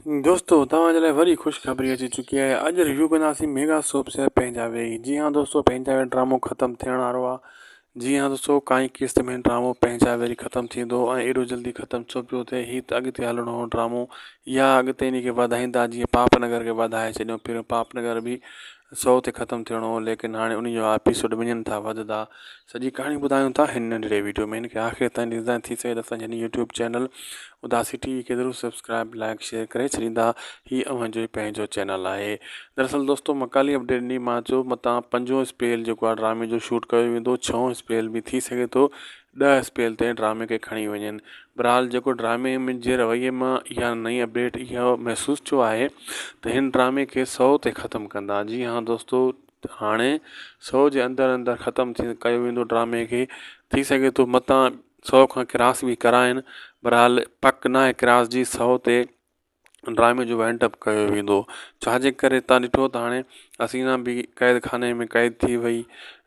دوستو توهان جي لاء وري خوشخبري اچي چڪي آهي اڄ ريويو ڪنداسين ميگا سوپ سيريل پنهنجا ويري جي ها دوستو پنهنجا ويري ڊرامو ختم ٿيڻ وارو آهي جي ها دوستو ڪائي قسط ۾ ڊرامو پنهنجا ويري ختم ٿيندو ۽ ايڏو جلدي ختم ڇو پيو ٿئي هي ته اڳتي هلڻو هو ڊرامو يا اڳتي ان کي وڌائيندا جيئن پاپ نگر کي وڌائي ڇڏيو پهريون پاپ نگر به سو تي ختم ٿيڻو هو ليڪن هاڻي ان جو ايپيسوڊ وڃن ٿا وڌندا سڄي ڪهاڻي ٻڌايون ٿا هن ننڍڙي ويڊيو ۾ هن کي آخر تائين ڏسندا ٿي سگهي ته اسان جي هن يوٽيوب چينل اداسي ٽي وي کي ضرور سبسڪرائب لائڪ شيئر ڪري ڇڏيندا هي اوهان جو پنهنجو چينل آهي دراصل دوستو مان ڪالهه اپڊيٽ ڏني مان چيو متان پنجون اسپيل جيڪو آهي ڊرامي جو شوٽ ڪيو ويندو ڇهون اسپيل به ٿي سگهي ٿو ڏهه اسپيل تائين ڊرامي کي کڻي وڃن بهرحال جيڪو ڊرامي جي رويي مان اها نئين اپڊيٽ اهو محسوس ٿيو آهي ته هن ڊرامي کي سو تي ختم ڪندا جي ها دوستو هاڻي سو جي اندر اندر ختم ٿي ڪيو ويندو ڊرامي کي ٿي سگهي ٿو متان سو کان ڪراس به ڪرائن بهرحال پڪ ناهي ڪراس جي سو تي ڊرامي جو وائنڊ اپ ڪيو ويندو ڇاجي ڪري تان ڏٺو ته هاڻي حسينا به قيد خاني ۾ قيد ٿي وئي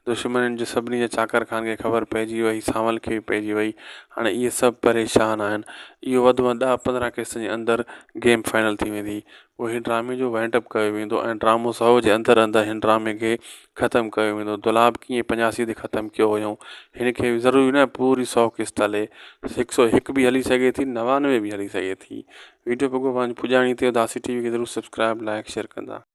دشمنن جي سڀني جي چاڪر خان کي خبر پئجي وئي سانول کي به پئجي وئي هاڻي اهي سڀ پريشان آهن اهو وڌ ۾ وڌ ڏهه پندرهن قسطن جي اندر گيم فائنل ٿي ويندي پوء هن ڊرامي جو وائنڊ اپ ڪيو ويندو ۽ ڊرامو سو جي اندر اندر هن ڊرامي کي ختم ڪيو ويندو دولاب ڪيئن پنجاسي تي ختم ڪيو هيو هن کي به ضروري نه پوري سو قسط هلي هڪ سو هڪ به هلي سگهي ٿي نوانوي به هلي سگهي ٿي ويڊيو پڳو پنهنجي پڄاڻي تي اداسي ٽي وي کي ضرور سبسڪرائب لائڪ شيئر ڪندا.